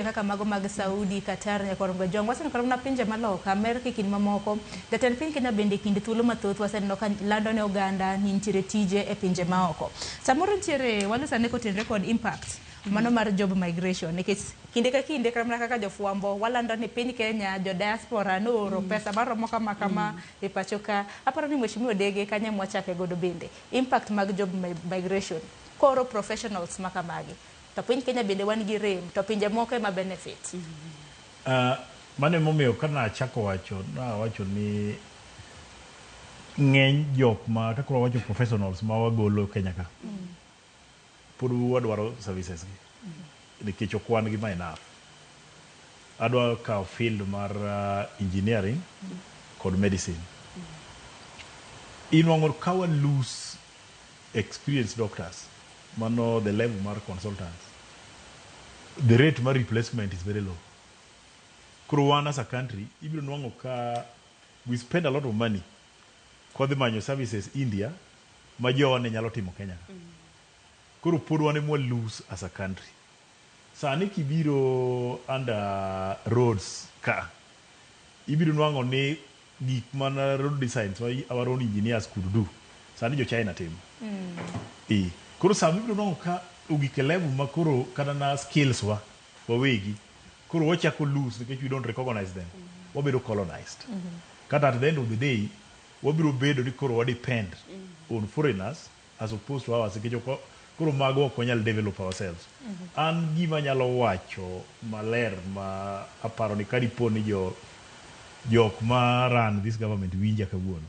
Kaka mago mag Saudi, Qatar, nyaka warom Gajwang'. Waseneno kata mana pinje maloka, Amerka e kind mamoko. Jatend piny Kenya bende e kind thuolo mathoth waseneno ka lando ne oganda ni nitiere tije e pinje maoko. Samoro nitiere waloso ane kotenore kod impact mano mar job migration nikech kinde ka kinde kata mana kaka jofwambo walando ni piny Kenya jo diaspora nooro pesa maromo kama kama e pacho ka. Aparo ni Mheshimiwa Odege kanyo ema wachake godo bende. Impact mag job migration kooro professionals makamagi. To piny Kenya bende wan gi rem, to pinje moko ema benefit. Mano emomiyo ka nachako wacho, nawacho ni ng'eny jok ma kaka wawacho professionals ma wagolo Kenya ka, pod wadwaro services gi nikech ok wan gi ma enough. Adwa kawo field mar engineering kod medicine. Inwang'o ka wa lose experienced doctors mano the level mar consultants, the rate mar replacement is very low. Koro wan as a country ibiro nwang'o ka we spend a lot of money kwadhi manyo services India ma jowa ne nyalo timo Kenya ka. Koro pod wan ema wa lose as a country. Sani kibiro under roads ka, ibiro nwang'o ni gik mana road designs ma our own engineers could do, sani jo China timo. Koro sama ibiro nwang'o ka ogik e level ma koro kata na skills wa wawegi koro wachako lose nikech we don't recognize them. Wabedo colonized. Kata at the end of the day, wabiro bedo ni koro wa depend on foreigners as opposed to ours nikech ok koro mago ok wanyal develop ourselves. An gima anyalo wacho maler ma aparo ni kadipo ni jo jok ma run this government winja kawuono,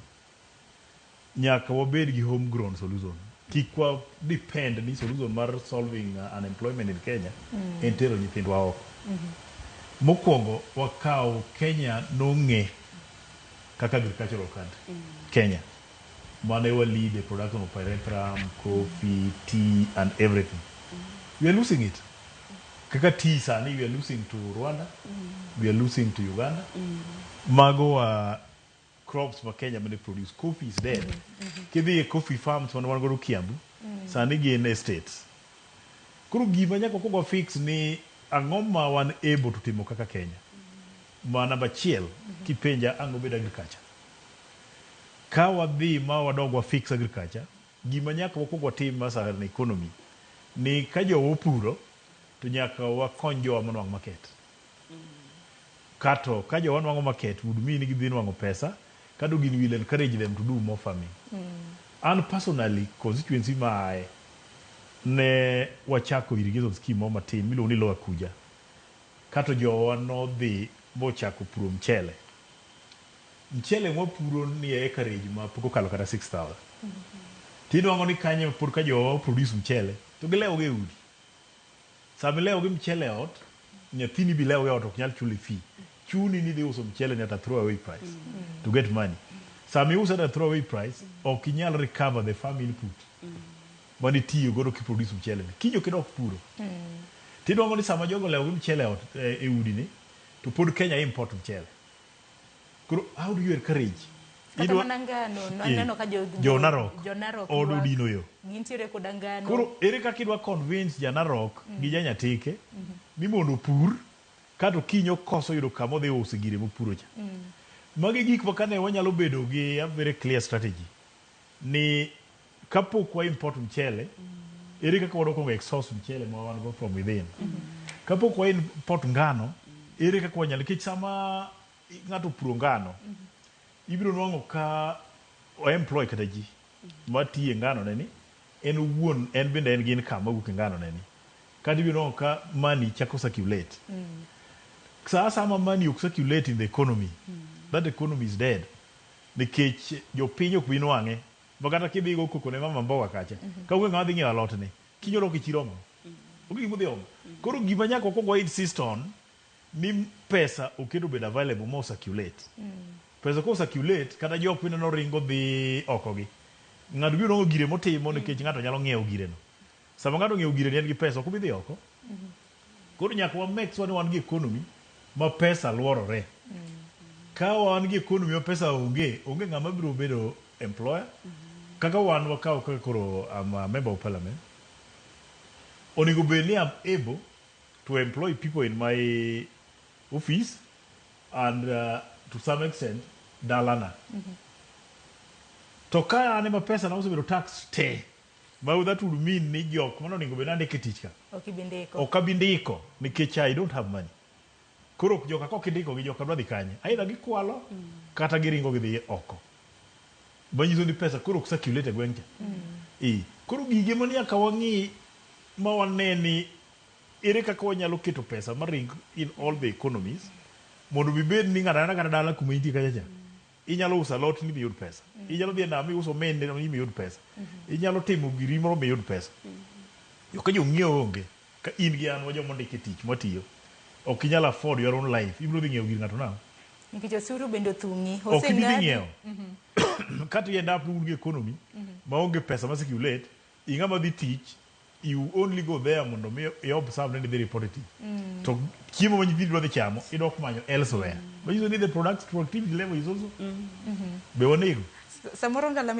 nyaka wabed gi homegrown solution. Kik wa depend ni solution mar solving unemployment in Kenya en tero nyithindwa oko. Mokwongo wakaw Kenya nong'e kaka agricultural country. Kenya mane wa lead e production of pyrethrum, coffee, tea and everything. We are losing it. Kaka tea sani we are losing to Rwanda, we are losing to Uganda. Mago wa crops ma Kenya mane produce. Coffee is dead. Kidhi e coffee farms mane wan godo Kiambu, sani gin estates. Koro gima nyaka wakwong wa fix ni ang'o ma wan able to timo kaka Kenya. Ma namba achiel, kipenja ang' obed agriculture. Ka wadhi ma wadog wa fix agriculture, gima nyaka wakwong watim as an economy, ni ka jowa opuro, to nyaka wakony jowa monwang' market. Kato ka jowa nwang'o market would mean ni gidhi nwang'o pesa, kato gini will encourage them to do more farming. An personally, constituency ma aye, ne wachako irrigation scheme moro matin miluongo ni Lower Kuja. Kato jowa nodhi mochako puro mchele. Mchele mwapuro ni e acreage ma pok okalo kata 6,000. Tinwang'o ni kanyo pod ka jowa produce mchele, to gilewo go e udi. Sama ilewo gi mchele e ot, nyathini bi lewo go e ot ok nyal chuli fee. Chuni ni idhi uso mchele ni at a throwaway price to get money. Sama iuse at a throwaway price, ok inyal recover the farm input manitiyo godo kiproduce mchele ni. Kiny ok idok puro. Tinwang'o ni sama jogo olewo gi mchele e ot e udi ni, to pod Kenya import mchele. Koro how do you encourage? Kata mana ngano, naneno ka jo, jo Narok, jo Narok od ywak. odino yo. Gintiere koda ngano. Koro ere kaka idwa convince ja Narok gi ja Nyatike ni mondo opur kato kiny okoso yudo kama odhi use gire mopuro cha. Magi gik ma kane wanyalo bedo gi a very clear strategy ni kapok wa import mchele, ere kaka wadwa kwongo exhaust mchele ma wan go from within. Kapok wa import ngano, ere kaka wanyalo, nikech sama ng'ato opuro ngano, ibiro nwang'o ka o employ kata ji matiyo e ngano ne ni, en owuon en bende en gi income mawuok e ngano ne ni. Kata ibiro nwang'o ka money chako circulate. Sa asaya ma money ok circulate in the economy, that economy is dead. Nikech jopiny ok bi nwang'e. Ma kata kidhi go koko ne mama mboga kacha, ka onge ng'ama dhi ng'iewo alot ni, kiny odok e chiro omo. Onge gima odhi omo. Koro gima nyaka wakwong wa insist on, ni pesa oket obed available ma o circulate. Pesa ko circulate, kata jok mineno ringo dhi oko gi, ng'ato biro nwang'o gire motimo nikech ng'ato nyalo ng'iewo gire no. Sama ng'ato ong'iewo gire ni en gi pesa, ok obi dhi oko. Koro nyaka wa make sure ni wan gi economy ma pesa luorore. Ka wan gi economy ma pesa onge, onge ng'ama biro bedo employer. Kaka wan wakaw kaka koro I'm a member of parliament, onego bed ni I'm able to to employ people in my office and to some extent dalana. To ka an ema pesa na osebedo tax te, ma that would mean ni jok mane onego bed ni andiko e tich ka Ok ibi ndiko. ok abi ndiko nikech I don't have money. Koro joka kok indiko gi joka dwa dhi kanye? Either gikwalo kata giringo gidhi oko. Manyiso ni pesa koro ok circulate e gweng' cha. Eh, koro gige ma nyaka wang'i ma wane ni ere kaka wanyalo keto pesa maring in all the economies mondo bibed ni ng'ato ang'ata kata dala kuma intie kacha cha inyalo uso alot ni miyud pesa inyalo dhi e nam iuso omena ni miyud pesa inyalo timo giri moro miyud pesa yo ka jong'iewo onge ka in gi an wa joma ondiki e tich mwatiyo ok inyal afford your own life ibiro dhi ng'iewo gir ng'ato nang'o Nikech osuru bende othung'i. ok ibi dhi Oseng'adi. ng'iewo kata i end up un gi economy maonge pesa ma circulate ing'ama dhi tich you only go there mondo mi i observe ni idhi report e tich to chiemo ma nyithindi dwa dhi chamo idok manyo elsewhere manyiso ni the product productivity level is also be wanego Samoro ngala